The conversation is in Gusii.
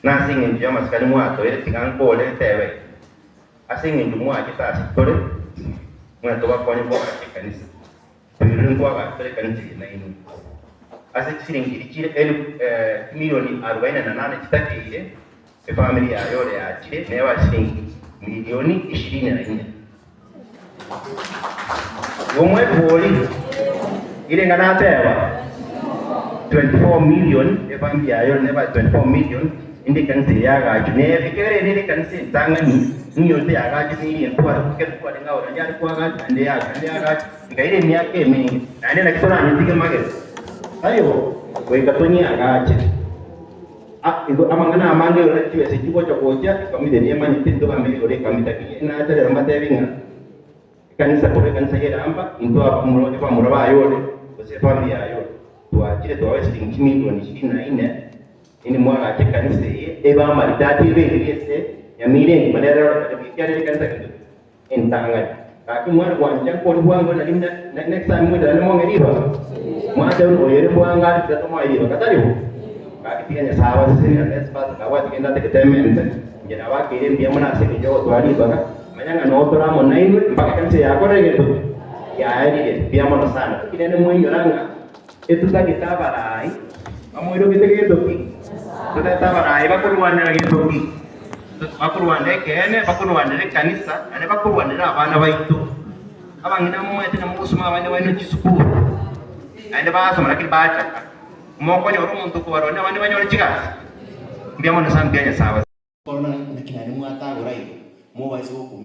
Na ase engencho y'amasikani mwatoire, tiga nkore ntebe iga, Ase engencho mwachete ase tore, ng'a tobakonye koagacha ekanisa, toirure nkoagacha tore ekanisa eye nainwe. Ase chisiringi chiria chire elifu chimilioni arubaini na nane chitakeire, efamiri yaye ore yachire neba siringi milioni ishirini na inye. Igo mweborie, Irenga nateba? 24 million, efamiri yaye ore neba 24 million, inde ekanisa eye yagachwa. Nere ekero ere ere ekanisa entang'ani, ng'iyorete yagachwa neiria entware, ekero twarenge agwo naende yare koagachwa naende yagachwa naende yagachwa, ekaira emiaka emenge. Naende naki toranyetige magega? Taibo, goika tonyeagache. Igo amang'ana amange igoro ne chibesa echi chigocha gocha, ekamita eria emanyete ntogambe igoro ekamita ki enacha rero mbatebi ng'a ekanisa korwa ekanisa y'eramba intwe abamura abamura baye ore gose efamiri yaye ore twachire twabe siringi chimilioni ishirini na ine indi mwagache ekanisa eye ebe amaridadi ebe eria ase Nyamira engima nere erorekane buya ekiagera ekanisa gento ki? Entang'ani. Gaki mware gwancha nkori bwango nari next time ngocha naende mong'e ribaga. Mwanche buna oyore bwango are tiga tomoe ribaga tari bo? Gaki tiga Nyasae abasesenie na next pastor nabwate kende atagete emente inche nabakeire mbuya mono ase engencho yogotwara ribaga manya ng'a noo tore amo nainwe mpaka ekanisa eye yakorire gento ki? Yaerire. Mbuya mono sana. Lakini naende mwainyora ng'a etotagete abarai bamoirogete gento ki? Totagete abarai bakorwanera gento ki? Bakorwanera ekeene, bakorwanera ekanisa, naende bakorwanera abana baito. Abang'ina momaete ng'a mogosoma abana baino chisukuru, naende basoma lakini bachaka. Mokonyora omonto okobarwania abande banyore chigasi? Mbuya mono sana mbuya Nyasae abasesenie. Korora naki naende mwatagora igo, mobaise gokumia.